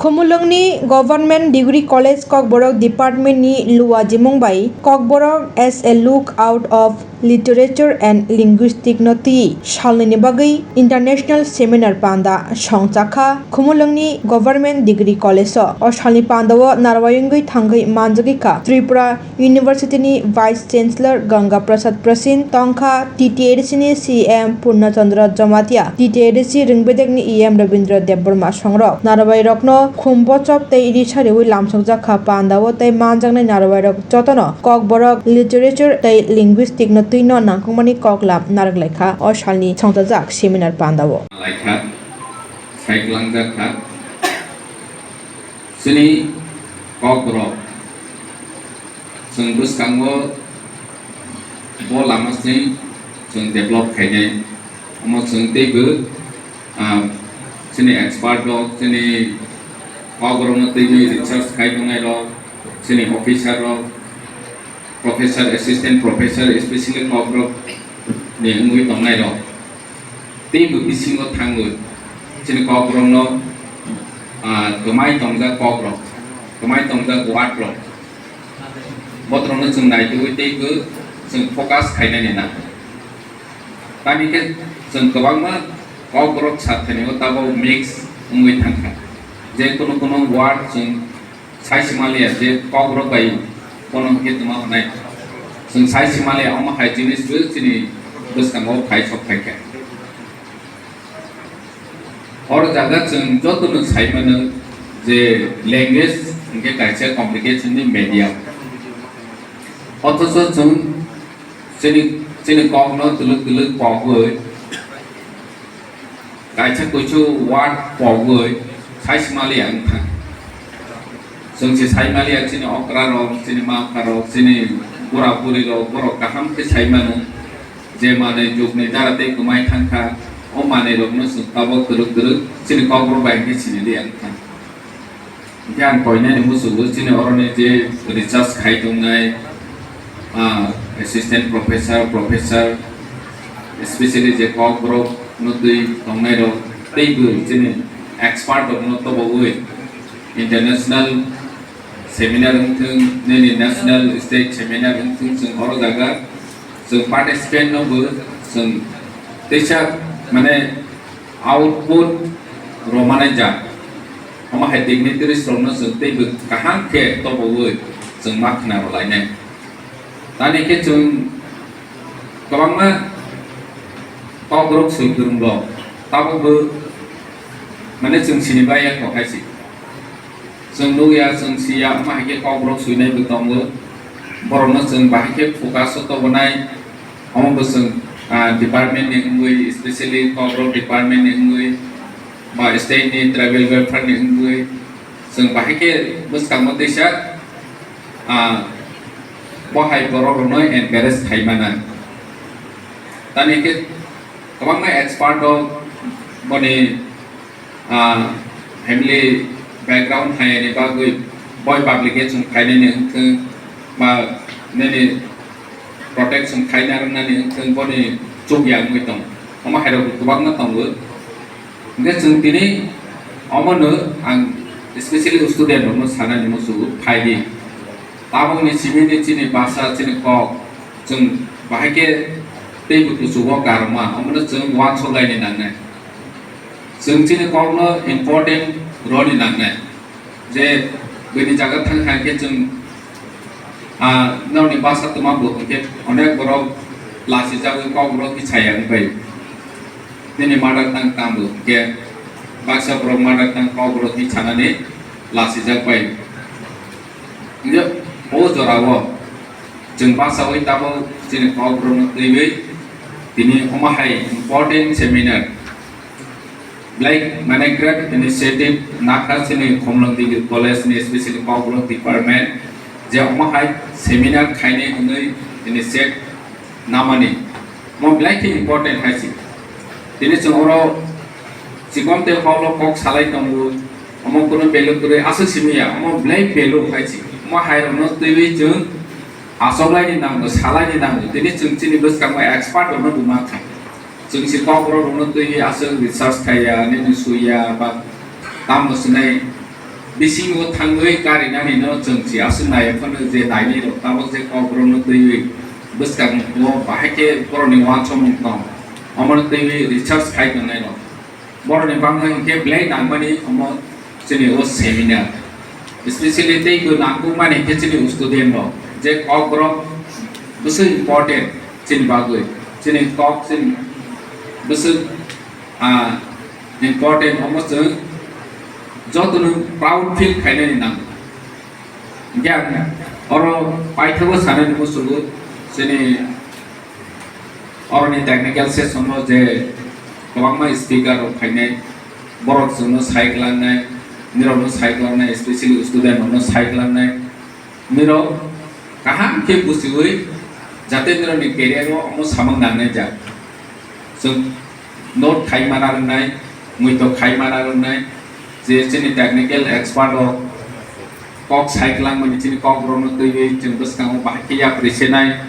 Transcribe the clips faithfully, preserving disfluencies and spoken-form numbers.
Khumulwngni Government Degree College Kokborok Department ni luajimung bai Kokborok as a look out of Literature and Linguistic no twi salnwini bagwi international seminar panda songchakha Khumulwngni Government Degree College o. O salni panda o narwai wngwi thangwi manjagwi kha Tripura University ni Vice Chancellor Ganga Prasad Prasin, tongkha T T A D C ni C M Purna Chandra Jamatia, T T A D C Ringbedek ni E M Rabindra Debbarma songrok. Narwai rokno khum bochop tei risa riwi lamsokjak kha panda o tei manjaknai narwai rok jotono Kokborok literature tei linguistic no twi no nangkukmani koklam narwk lai kha o salni songchajak seminar panda o. Lai kha, sai klangjak kha. Chini Kokborok chwng bwskango bo lama sini chwng develop khainai. Omo chwng teibo, ah, chini expert rok, chini Kokborokno twiwi research khai tongnai rok, chini officer rok, professor, assistant professor, especially Kokborok ni wngwi tongnai rok. Teibo bisingo thangwi chini Kokborokno, ah, kwmai tongjak Kokrok, kwmai tongjak word rok, botrokno chwng naitugwi teibo chwng focus khainani nango. Tamni khe chwng kwbangma Kokborok sathaini o tabok mix wngwi thangkha. Je kunu kunu word chwng sai simaliya je Kokborok bai bono hwnkhe tongma hwnai. Chwng sai simaliya omo hai jinis bo chini bwskango phai sok phaikha. Oro jaga chwng jotono sai mano je language hwnkhe kaisa communication ni medium. Othocho chwng chini, chini kokno twlwk twlwk pogwi kaisa kuisu word pogwi sai simaliya wngkha. Chwng se sai maliya chini okra rok, chini ma pha rok, chini bura buri rok, borok kaham khe sai mano je manwi jugni dara tei kwmai thangkha, o manwi rokno chwng tabok kwrwk kwrwk chini kokborok bai khe siniliya wngkha. Hingke ang koinani musugo chini oroni je research khai tongnai, ah, assistant professor, professor, especially je kokborok no twi tongnai rok, tei bo chini expert rok no tobowi international seminar wngthung, nini national state seminar wngthung, chwng oro jaga chwng participant no bo chwng teisa mane output rwmani jak. Omo hai dignitaries rokno chwng teibo kaham khe tobowi chwng ma khna rwlainai. Tani khe chwng kwbangma kokborok swi kwrwng rok tabukbo mane chwng sini bai ya kok hai se. Chwng nukya, chwng siya, omo hai khe kokborok swinai bo tongo. Borokno chwng bahai khe focus o tobonai. Omo bo chwng, ah, department ni wngwi, especially kokborok department ni wngwi, ba state ni tribal welfare ni wngwi, chwng bahai khe bwskango teisa, ah, bo hai borok rokno encourage khai mano. Tani khe kwbangma expert rok boni ah, family background hayani bagwi boi publication khainani wngthung ba nini protection khaina rwngnani wngthung boni chukya wngwi tong. Omo hairok kwbangma tongo. Hingke chwng tini omono ang specially student rokno sanani muchungo phaidi. Tabokni simi ni chini basa chini kok chwng bahai khe teibo kuchugo karma omono chwng uansuk laini nangnai. Chwng chini kokno important rwni nangnai. Je bini jaga thang thang khe chwng, ah, nokni bwsa twma bo hwnkhe onek borok lachijagwi kokborok tisaya wngbai. Nini mother tongue tamo hwnkhe baksa borok mother tongue kokborok tisanani lachijak bai. Hwnkhe o jorao chwng bachaui tabuk chini kokborokno twiwi tini omo hai important seminar. Belai mane great initiative nakha chini Khumulwng Degree College ni, especially Kokborok department, je omo hai seminar khainai hwnwi initiate namani. Mo belai khe important hai se. Tini chwng oro chikon tei holo kok salai tongo, omo kunu value kwrwi aswk simi ya, omo belai value hai se. Omo hai rokno twiwi chwng achoklaini nango, salaini nango. Tini chwng chini bwskango expert rokno bo mankha. Chwng se kokborok rokno twiwi aswk research khaiya, nini suiya, ba tamo sinai bisingo thangwi karinani no chwng si aswk nai phano je nainai rok tabok je kok borok no twiwi bwskango bahai khe borok ni uansukmung tong omo no twiwi research khai tongnai rok. Borok ni bangma hinkhe belai nangmani omo chini o seminar. Specially tei bo nangkukmani hinkhe chini student rok je kok borok bwswk important chini bagwi. Chini kok chini bwswk, ah, important omo chwng jotono proud feel khainani nango. Hinkhe ang oro paithago sanani muchungo chini Oroni technical session o je kwbangma speaker rok phainai, borok chwngno sai kwlangnai, nirokno sai kwlangnai, specially student rokno sai kwlangnai, nirok kaham khe buchiwi jate nirokni career o omo samung nangnai jak. Chwng note khai mana rwngnai, muitok khai mana rwngnai, je chini technical expert rok kok sai kwlangmani chini kok borokno twiwi chwng bwskango bahai khe yapri senai,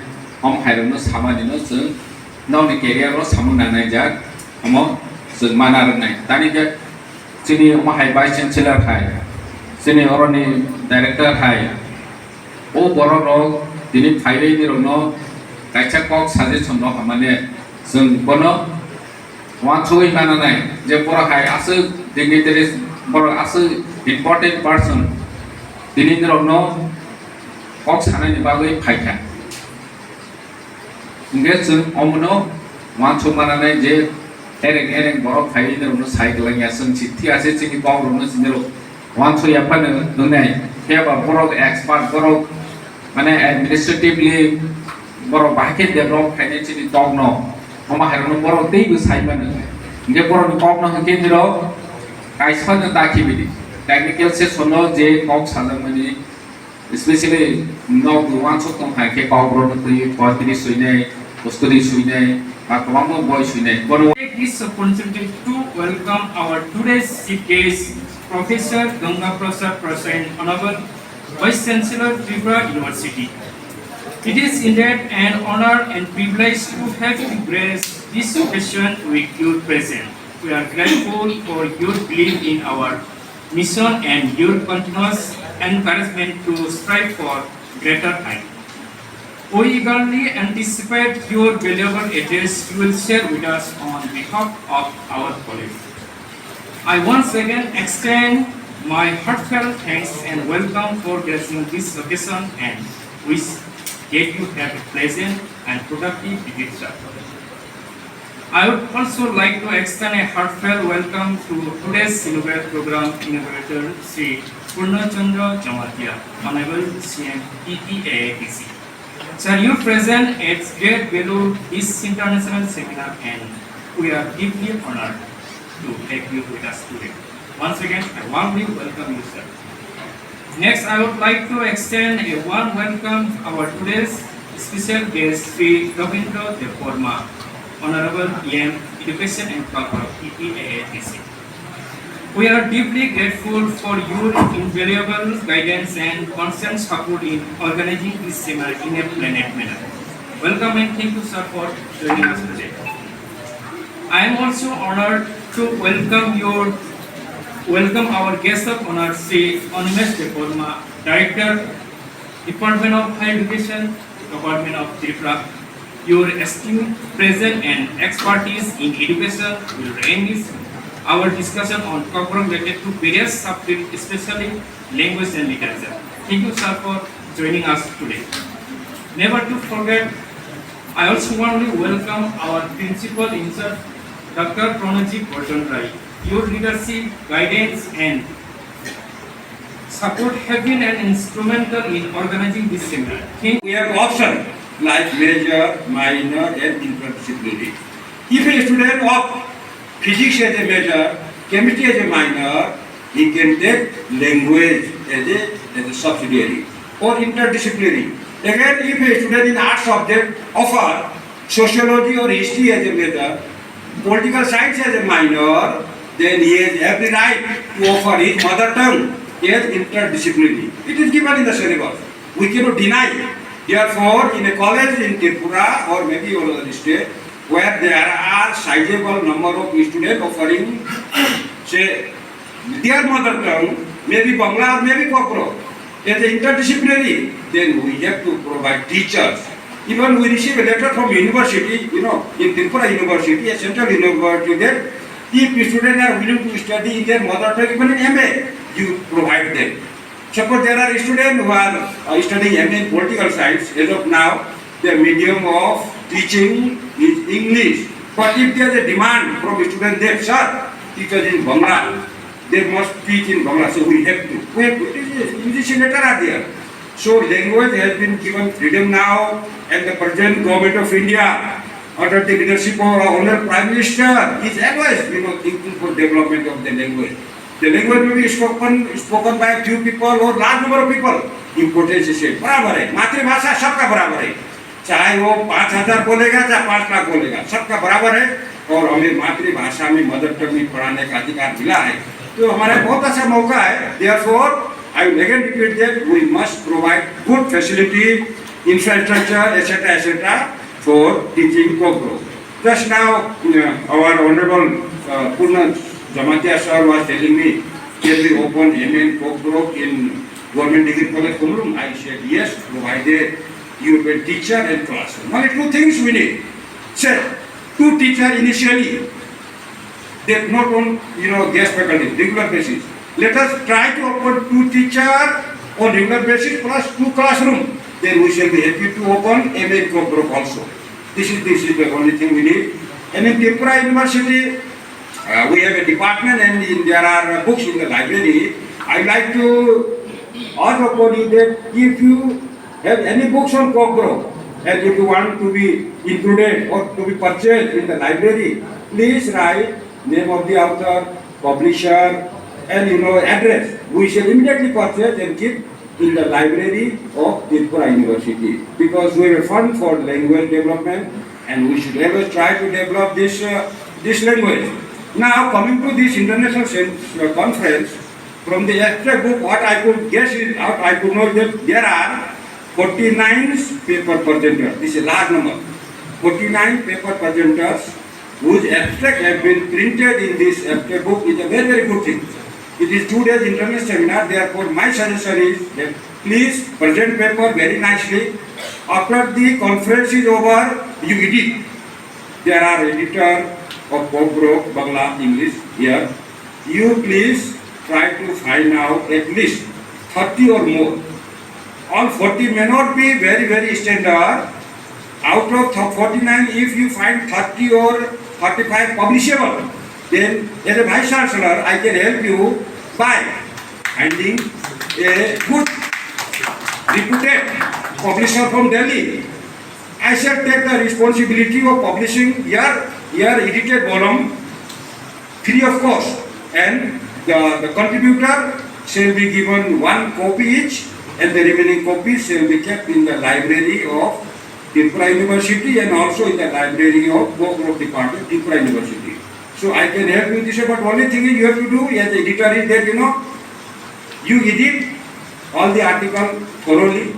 om hai rokno samani no chwng nokni career o samung nangnai jak, omo chwng mana rwngnai. Tani khe chini omo hai vice chancellor hai, chini oroni director hai, o borok rok tini phaiwi nirokno kaisa kok suggestion rok hamani chwng bono uansugwi mananai je borok hai aswk dignitaries, borok aswk important person tini nirokno kok sanaini bagwi phaikha. Hinkhe chwng omono uansuk mananai je ereng ereng borok phaiwi nirokno sai kwlangya, chwng si thik ase chini kok rokno chini rok uansukya phano hwnwi, phiya ba borok expert, borok mane administratively borok bahai khe develop khainai chini kok no, omo hai rokno borok teibo sai mano. Hinkhe borokni kok no hinkhe nirok kaisa no ta khibi di. Technical session o je kok sajakmani, specially nok uansuk tong hai khe kok borok no twi poetry swinai, story swinai, ba kwbangma boi swinai. Bono take this opportunity to welcome our today's chief guest, Professor Ganga Prasad Prasain, Honorable Vice Chancellor, Tripura University. It is indeed an honor and privilege to have you grace this occasion with your presence. We are grateful for your belief in our mission and your continuous encouragement to strive for greater height. We eagerly anticipate your valuable address you will share with us on behalf of our college. I once again extend my heartfelt thanks and welcome for gracing this occasion and wish that you have a pleasant and productive visit, sir. I would also like to extend a heartfelt welcome to today's inaugural program inaugurator, Shri Purna Chandra Jamatia, Honorable C M T T A A D C. Sir, your presence adds great value this international seminar, and we are deeply honored to have you with us today. Once again, I warmly welcome you, sir. Next, I would like to extend a warm welcome our today's special guest, Shri Rabindra Debbarma, Honorable E M, Education and Culture, T T A A D C. We are deeply grateful for your invaluable guidance and constant support in organizing this seminar in a planned manner. Welcome and thank you, sir, for joining us today. I am also honored to welcome your, welcome our guest of honor, Shri Animesh Debbarma, Director, Department of Higher Education, Government of Tripura. Your esteemed presence and expertise in education will enrich our discussion on topics related to various subjects, especially language and literature. Thank you, sir, for joining us today. Never to forget, I also warmly welcome our principal in charge, Doctor Pranajit Borjan Rai. Your leadership, guidance, and support have been an instrumental in organizing this seminar. Thank We have option like major, minor, and interdisciplinary. If a student of physics as a major, chemistry as a minor, he can take language as a, as a subsidiary or interdisciplinary. Again, if a student in arts subject offer sociology or history as a major, political science as a minor, then he has every right to offer his mother tongue as interdisciplinary. It is given in the syllabus. We cannot deny. Therefore, in a college in Tripura or maybe all over the state, where there are sizable number of students offering, say, their mother tongue, maybe Bangla or maybe Kokborok. As a interdisciplinary, then we have to provide teachers. Even we receive a letter from university, you know, in Tripura University, a central university, that if students are willing to study in their mother tongue, even in M A, you provide them. Suppose there are students who are uh, studying M A in political science, as of now, their medium of teaching is English. But if there is a demand from students that, sir, teachers in Bangla, they must teach in Bangla, so we have to. We have to. It is a, it is a letter are there. So language has been given freedom now, and the present government of India, under the leadership of our Honorable Prime Minister, is always, you know, thinking for development of the language. The language will be spoken, spoken by a few people or large number of people. Importance is same. बराबर है, मातृभाषा सबका बराबर है, चाहे वो पाँच हजार बोलेगा, चाहे पाँच लाख बोलेगा, सबका बराबर है। और हमें मातृभाषा में, मदर टंग में पढ़ाने का अधिकार मिला है, तो हमारा बहुत अच्छा मौका है। Therefore, I will again repeat that we must provide good facility, infrastructure, et cetera, et cetera, for teaching Kokborok. Just now, uh, our Honorable uh, Purna Jamatia sir was telling me that we open M A in Kokborok in Government Degree College, Khumulwng. I said, yes, provided you will teacher and classroom. Only two things we need. Sir, two teacher initially, that not on, you know, guest faculty, regular basis. Let us try to open two teacher on regular basis plus two classroom. Then we shall be happy to open M A in Kokborok also. This is, this is the only thing we need. And in Tripura University, uh, we have a department and in, there are books in the library. I like to urge upon you that if you have any books on Kokborok, and if you want to be included or to be purchased in the library, please write name of the author, publisher, and, you know, address. We shall immediately purchase and keep in the library of Tripura University, because we have a fund for language development, and we should always try to develop this, uh, this language. Now, coming to this international sen- uh, conference, from the abstract book, what I could guess is, what I could know is that there are forty-nine paper presenters. This is a large number. Forty-nine paper presenters whose abstract have been printed in this abstract book is a very, very good thing. It is two days international seminar, therefore my suggestion is that please present paper very nicely. After the conference is over, you edit. There are editor of Kokborok, Bangla, English here. You please try to find out at least thirty or more. All forty may not be very, very standard. Out of th- forty-nine, if you find thirty or thirty-five publishable, then as a vice chancellor, I can help you by finding a good reputed publisher from Delhi. I shall take the responsibility of publishing your, your edited volume free of cost, and the, the contributor shall be given one copy each, and the remaining copies shall be kept in the library of Tripura University and also in the library of Kokborok Department, Tripura University. So I can help you this, but only thing is you have to do as editor is that, you know, you edit all the article thoroughly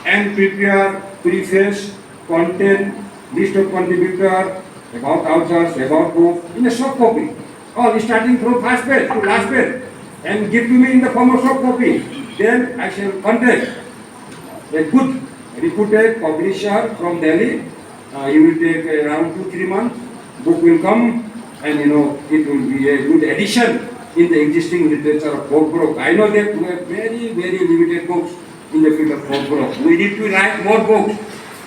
and prepare preface, content, list of contributor, about authors, about book, in a soft copy. All starting from first page to last page, and give to me in the form of soft copy. Then I shall contact a good reputed publisher from Delhi. Uh, it will take around two, three months. Book will come, and, you know, it will be a good addition in the existing literature of Kokborok. I know that we have very, very limited books in the field of Kokborok. We need to write more books.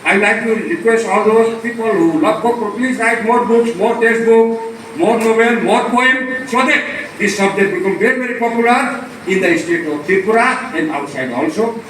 I like to request all those people who love Kokborok, please write more books, more textbook, more novel, more poem, so that this subject become very, very popular in the state of Tripura and outside also.